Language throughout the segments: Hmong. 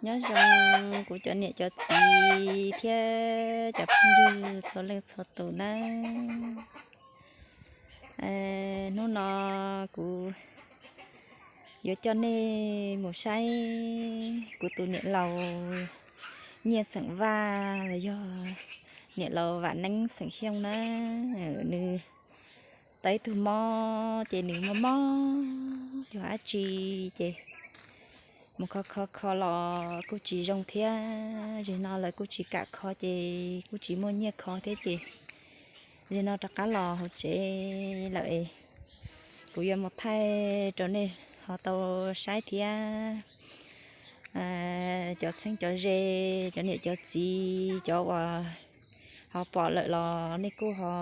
Nyob zoo kuv cov niam cov txiv thiab cov phooj ywg txhua leej txhua tus nawb. Hnub no kuv yuav coj nej mus saib kuv tus niam laus Nyiaj xeem Vaj los yog niam laus Vam Neeb xeem Xyooj na. Nws tau ib tug mob ces nws mob mob yog dab tsi ces mus kho kho kho los kuj tsis zoo thiab. Zim no lawv kuj tsis kam kho ces kuj tsis muaj nyiaj kho thiab ces zim no rov qab los hauv tsev lawm es kuv yuav mus thaij rau nej ho tau saib thiab. Cov txheeb cov ze, cov niam cov txiv, cov uas ho pom lawm los nej kuj ho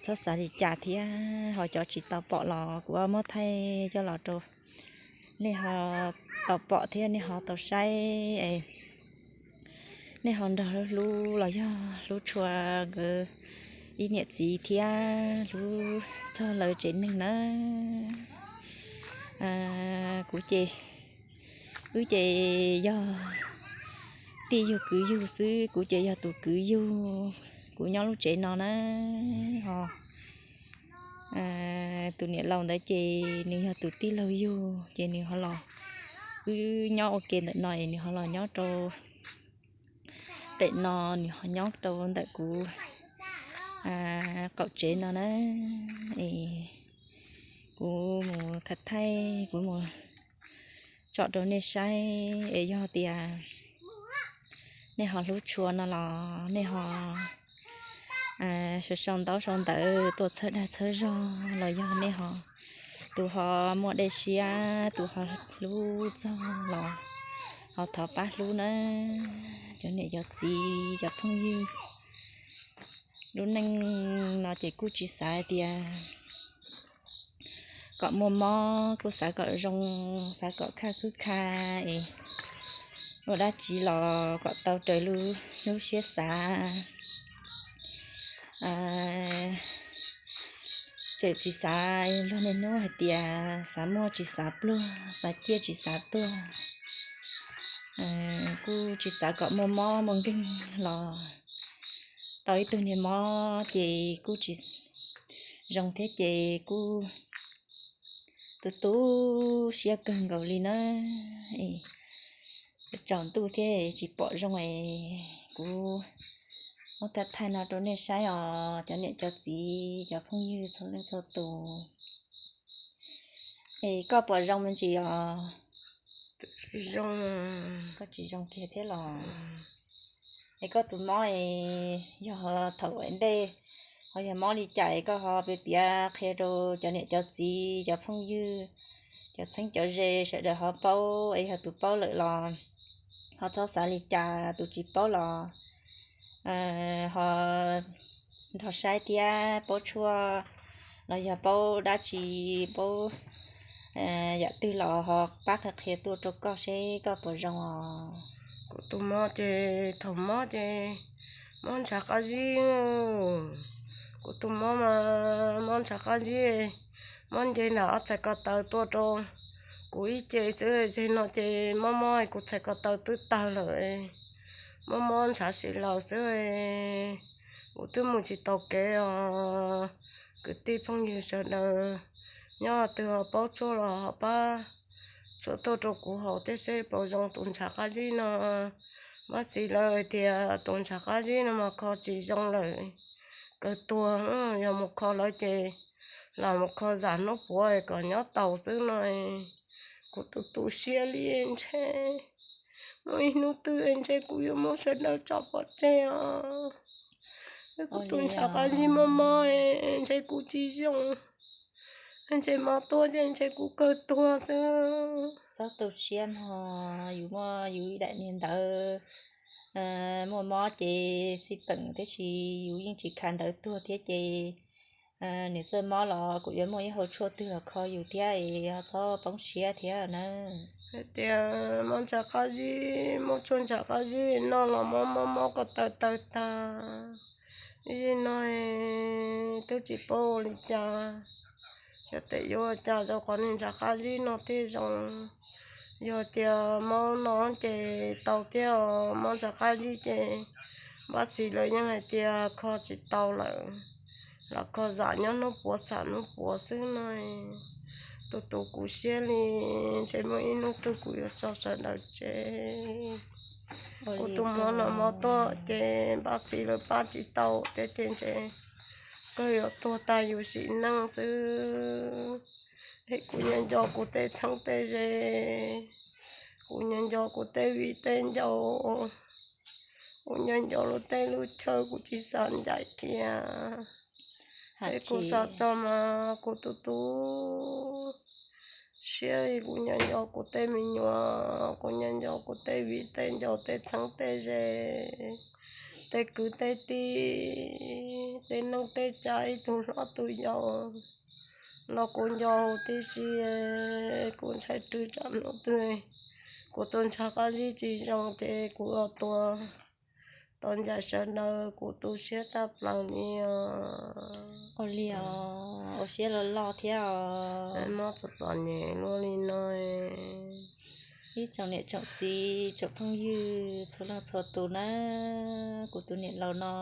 txhob xav li cas thiab, ho cov tsis tau pom los kuv muab thaij coj los rau nej ho tau pom thiab nej ho tau saib es nej ho nrog hlub los yog hlub tshua nkawd ib niam txiv thiab hlub txog lawv tsev neeg na. Kuv ces, wb ces yog tij yug kwv yug xwb, kuv ces yog tus kwv yug, kuv nyob lub tsev no na. Ho tus niam laus ntawd ces nws yog tus tij laug yug ces nws ho los, wb nyob ua ke ntawm no es nws ho los nyob rau pem no, nws ho nyob rau ntawm kuv qaum tsev no na. Es kuv mus thaij thaij, kuv mus tsom rau nej saib es yog tias nej ho hlub tshua no los nej ho sau sau ntaub sau ntawv tuaj txhawb dag txhawb zog los yog nej ho, tus ho muaj dej siab, tus ho hlub txog los ho thov pab hlub na. Cov niam cov txiv cov phooj ywg, lub neej no ces kuj tsis xav hais tias kom muaj mob, kuj xav kom zoo, xav kom khaj khwb kha es ua dab tsi los kom tau raws lub siab xav. Tseem tsis xav luag niaj hnub hais tias xav muaj tsis xav pluag, xav ciaj tsis xav tuag. Kuj tsis xav kom muaj mob muaj nkeeg los tau ib tug niag mob ces kuj tsis zoo thiab ces kuj tu tu siab kawg nkaus li na. Tsaus ntuj thiab tsis pom zoo es kuv muab thaij thaij no rau nej saib os cov niam cov txiv cov phooj ywg txhua leej txhua tus. Es koj puas zoo me ntsis os? Koj tsis zoo kiag thiab los? Es koj tus mob es yog thaum ntej ho yog mob li cas es koj ho piav piav qhia rau cov niam cov txiv cov phooj ywg cov txheeb cov ze sawv daws ho paub, es yog tus paub lawm los ho txhob xav li cas, tus tsis paub los ho nrog saib thiab, paub tshuaj los yog paub dab tsi, paub yam twg los ho pab qhia qhia tuaj rau koj seb koj puas zoo os. Kuv tus mob ces thaum mob ces mob ntshav qab zib. Kuv tus mob mas mob ntshav qab zib, mob nce nram ob txhais ko taw tuaj rau kuv ib ce xwb. Tseg no ces mob mob kuv txhais ko taw twb tawg lawm, mob mob ntshav si laws xwb. Kuv twb mus tsis tau kev os. Kwv tij phooj ywg sawv daws nyob twg ho paub tshuaj los ho pab tshuaj tuaj rau kuv haus thiab seb puas zoo tus ntshav qab zib no. Mab xis lawv hais tias tus ntshav qab zib no mas kho tsis zoo lawm, kawg tuag. Yog mus kho lawv ces los mus kho zam hnub puav kom nyob taus xwb no. Kuv tu tu siab li, ntshe muaj ib hnub twg ntshe kuv yuav muab sawv daws tso pov tseg os. Kuv tus ntshav qab zib mob mob, ntshe kuv tsis zoo, ntshe mob tuaj ces ntshe kuv kawg tuag xwb. Txhob tu siab mog, yus muaj yus ib daim niag ntawv, muaj mob ces xij peem, tiam sis yus yeej tsis khav ntawv tuag thiab ces nws txawj mob los kuv yuav muaj ib hau tshuaj twg los kho yus thiab es txhob poob siab thiab na. Hais tias mob ntshav qab zib, muab tshuaj ntshav qab zib noj los mob mob mob ko taw taw tag. Ib zig no twb tsis paub ua li cas, xyov tes yuav ua cas rau qhov niag ntshav qab zib no thiaj zoo. Yog tias mob no ces tau thiab os, mob ntshav qab zib ces npab txiv lawv yeej hais tias kho tsis tau lawm, los kho zam nyob hnub puav xam hnub puav xwb no. Tus tu kuv siab li, ntshe muaj ib hnub twg kuv yuav tso sawv daws tseg. Kuv tus mob no mob tuaj ces npab txiv lawv pab tsis tau thiab ces ntshe kawg yuav tuag tag yus sim neej xwb. Es kuv nco nco kuv tej txheeb tej ze, kuv nco nco kuv tej viv tej ncaus, kuv nco nco lub teb lub chaw kuv tsis xav ncaim kiag. Es kuv xav txog mas kuv tus tu siab, kuv nco nco kuv tej me nyuam, kuv nco nco kuv tej viv tej ncaus tej txheeb tej ze, tej kwv tej tij, tej neej tej tsa ib tug hlob tus yau los kuv nco huv tib si. Kuv ntshai rw tsam hnub twg kuv tus ntshav qab zib tsis zoo ces kuv yuav tuag. Tau ncaim sawv daws kuv tu siab tshaj plaws li os. Ua li os, ua siab loj loj thiab os. Mob txom txom nyem luaj li no. Ib tsoom niam tsoom txiv tsoom phooj ywg txhua leej txhua tus na, kuv tus niam laus no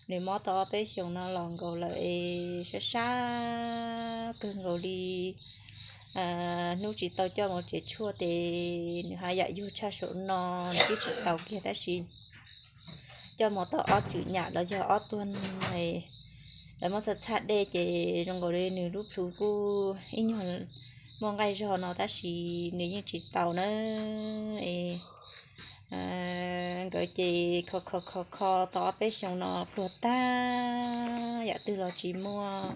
nws mob tau ob peb xyoos no los nkaus lawm es sab sab kawg nkaus li. Hnub tsis tau coj mus tsev tshuaj ces nws haj yam yug tshaj saum no, nws twb tsis tau kiag tab sis coj mus tau ob tswm nyam los yog ob tuag, lawv muab txhaj txhaj dej ces zoo nkaus li nws lub plhu kuj ib nyuag muaj nqaij zog no tab sis nws yeej tsis tau na. Es nkawd ces kho kho kho kho tau ob peb xyoos no pluag tag, yam twg los tsis muaj,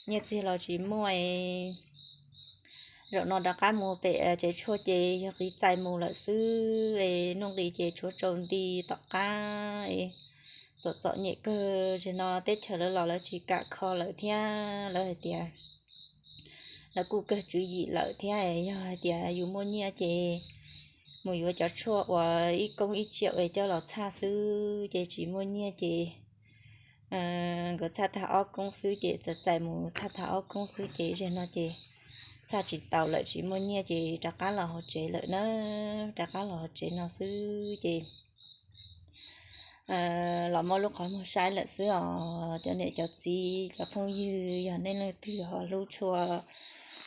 nyiaj txiag los tsis muaj es zaum no rov qab mus pem tsev tshuaj ces yog qiv txais mus lawm xwb es nuj nqis ces tshuav tsaus nti tom qab es txom txom nyem kawg. Zaum no teb chaws lawv los lawv tsis kam kho lawm thiab, lawv hais tias lawv kuj kawg tswv yim lawm thiab, yog hais tias yus muaj nyiaj ces mus yuav cov tshuaj uas ib koob ib tsiaum es coj los txhaj xwb ces tsis muaj nyiaj ces nkawd txhaj tag ob koob xwb ces txais txais mus txhaj tag ob koob xwb ces zaum no ces txhaj tsis tau lawm tsis muaj nyiaj ces rov qab los hauv tsev lawm na, rov qab los hauv tsev no xwb ces los muab lub qhov muag saib lawm xwb os cov niam cov txiv cov phooj ywg. Yog nej leej twg ho hlub tshua,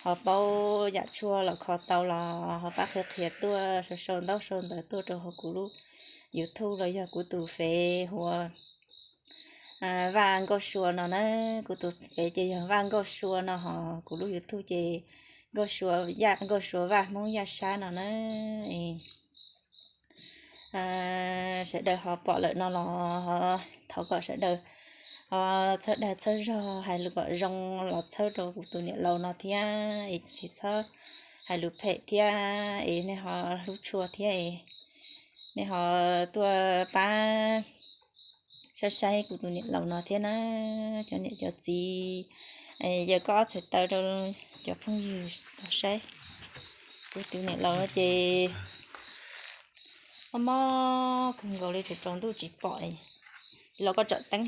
ho paub yam tshuaj los kho tau los ho pab qhia qhia tuaj sau sau ntaub sau ntawv tuaj rau hauv kuv lub YouTube los yog kuv tus fev hu ua Vaj Nkauj Sua no na. Kuv tus fev ces yog Vaj Nkauj Sua no, ho kuv lub YouTube ces Nkauj Sua, Nkauj Sua Vaj Hmoob Yaj Sab no na. Sawv daws ho pom lawm no los thov kom sawv daws ho txhawb dag txhawb zog hais lus kom zoo los txhawb rau kuv tus niam laus no thiab es tsis txhob hais lus phem thiab es nej ho hlub tshua thiab es nej ho tuaj pab saib saib kuv tus niam laus no thiab na. Cov niam cov txiv, yawg koj ob txhais taw rau cov phooj ywg tau saib. Kuv tus niam laus no ces mob mob kawg nkaus li, tsaus ntuj tsis pom. Los koj tsom teeb,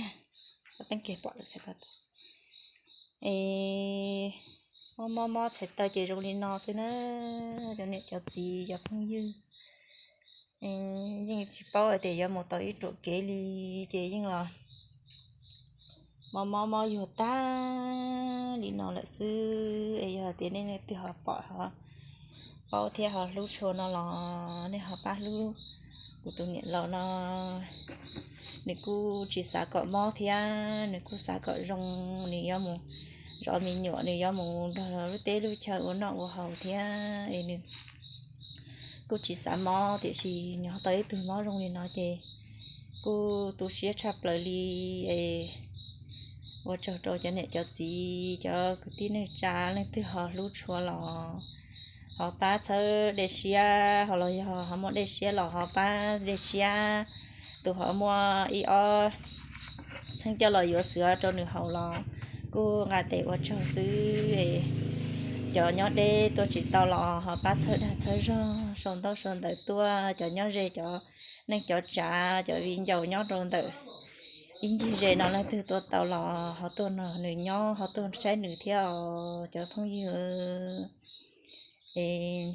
koj teeb kiag pom lawm txhais tau. Es mob mob mob txhais taw ces zoo li no xwb na. Cov niam cov txiv cov phooj ywg, yeej tsis paub hais tias yuav mus tau ib ruam kev li, ces yeej los mob mob mob yuag tag li no lawm xwb. Es yog tias nej leej twg ho pom ho paub thiab ho hlub tshua no los nej ho pab hlub kuv tus niam laus no. Nws kuj tsis xav kom mob thiab, nws kuj xav kom zoo, nws yuav mus zov me nyuam, nws yuav mus nrog lub teb lub chaw ua noj ua haus thiab es nws kuj tsis xav mob, tiam sis nyob tau ib tug mob zoo li no ces kuj tu siab tshaj plaws li. Es ua tsaug rau cov niam cov txiv cov kwv tij neej tsa leej twg ho hlub tshua los ho pab txhawb dej siab, ho los yog ho muaj dej siab los ho pab dej siab. Tus ho muaj ib ob txheeb coj los yuav xwb rau nws haus los kuj nqa tes ua tsaug xwb. Cov nyob deb tuaj tsis tau los ho pab txhawb dag txhawb zog, sau ntaub sau ntawv tuaj. Cov nyob ze, cov neej cov tsav, cov viv ncaus nyob rau ntawm ib ncig ze no leej twg tuaj tau los ho tuaj nrog nws nyob, ho tuaj saib nws thiab os cov phooj ywg. Es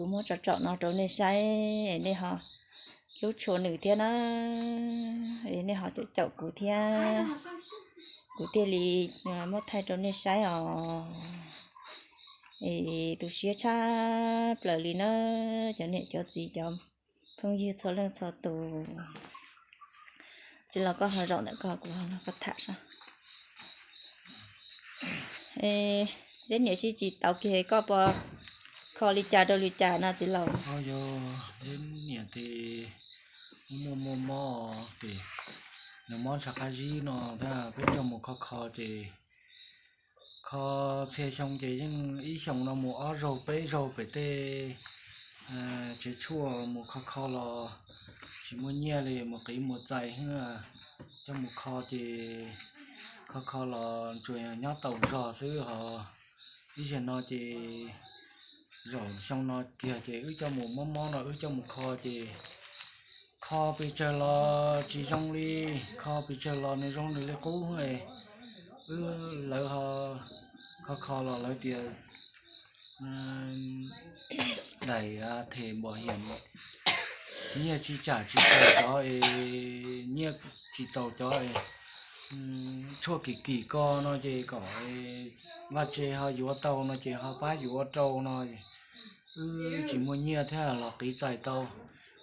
Kuv muab tsom tsom no rau nej saib es nej ho hlub tshua nws thiab na, es nej ho caum caum kuv thiab, kuv thiaj li muab thaij rau nej saib os. Es tu siab tshaj plaws li na, cov niam cov txiv cov phooj ywg txhua leej txhua tus. Txiv laus koj ho zaum ntawm koj, kuv ho nrog koj tham saib. Dab niam sib tsis tau kiag koj puas kho li cas rau li cas no txiv laus? Yog dab niam tes muaj muaj mob tes, nws mob ntshav qab zib no tab peb coj mus kho kho ces kho txhia xyoo ces yeej ib xyoos no mus ob zaug peb zaug pem tej tsev tshuaj mus kho kho los tsis muaj nyiaj li, mus qiv mus txais coj mus kho ces kho kho los tsuas nyob tau zog xwb ho. Ib zaug no ces zaum xyoo no kiag ces wb coj mus mob mob no wb coj mus kho ces kho pes tsawg los tsis zoo li, kho pes tsawg los nws zoo nws li qub. Wb lawv ho kho kho los lawv tias daim them npom hiam nyiaj tsis tsam tsis txaus cov es, nyiaj tsis txaus cov es, tshuaj kim kim ko no ces kom vaj tse ho yuav tau no ces ho pab yuav rau no. Wb tsis muaj nyiaj thiab los qiv txais tau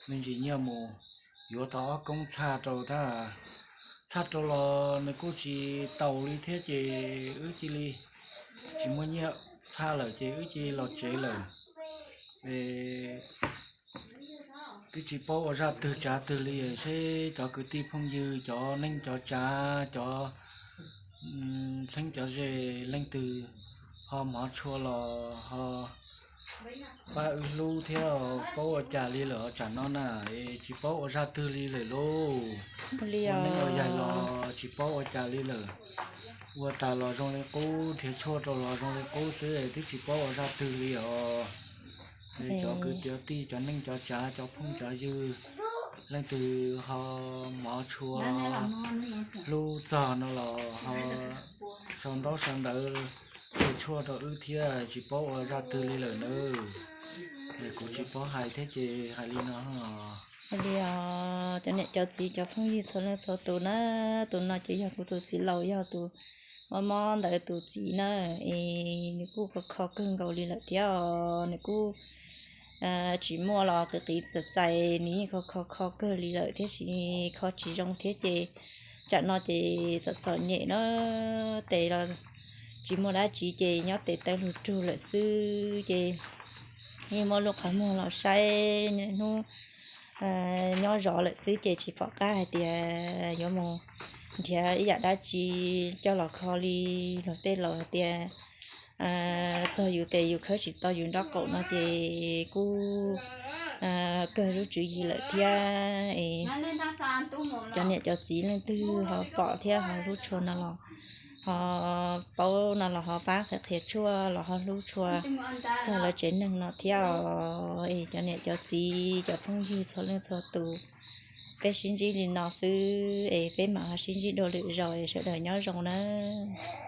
me ntsis nyiaj mus yuav tau ob koob txhaj rau tab, txhaj rau los nws kuj tsis taus li thiab ces wb cia li tsis muaj nyiaj txhaj lawm ces wb cia li los tsev lawm. Twb tsis paub ua zaj twg tsav twg li, seb cov kwv tij phooj ywg cov neej cov tsav cov txheeb cov ze leej twg ho hmov tshua los ho pab wb hlub thiab paub ua cas li lawm os. Tsam no na es tsis paub ua zaj twg li lawm lauj. Ua neej ua yaig los tsis paub ua cas li lawm. Ua tas los zoo li qub, nrhiav tshuaj rau los zoo li qub xwb, twb tsis paub ua zaj twg li os. Cov kwv cov tij cov neej cov tsav cov phooj cov ywg leej twg ho hmov tshua hlub txog no los ho sau ntaub sau ntawv nrhiav tshuaj rau wb thiab, tsis paub ua zaj twg li lawm nawb. Kuv tsis paub hais thiab ces hais li no. Li os, cov niam cov txiv cov phooj ywg txhua leej txhua tus na, tus no ces yog kuv tus txiv laus, yog tus mob mob ntawd tus txiv na. Es nws kuj kho kho kawg nkaus li lawm thiab os, nws kuj tsis muaj los qiv qiv txais txais, nws yeej kho kho kho kawg li lawm thiab sis kho tsis zoo thiab ces tsam no ces txom txom nyem na, tes los tsis muaj dab tsi ces nyob tes taw lug rug lawm xwb ces yeej muab lub qhov muag los saib hnub nyob zov lawm xwb ces tsis pom qab hais tias yuav mus nrhiav ib yam dab tsi coj los kho li. Luag tej laus hais tias txog yus tes yus khawb tsis tau yus nraub qaum no ces kuj kawg lub tswv yim lawm thiab. Cov niam cov txiv leej twg ho pom thiab ho hlub tshua no los ho paub no los ho pab qhia qhia tshuaj los ho hlub tshua txog lawv tsev neeg no thiab os. Es cov niam cov txiv cov phooj ywg txhua leej txhua tus, peb sib ntsib li no xwb es peb mam ho sib ntsib dua lwm zaus es sawv daws nyob zoo nawb.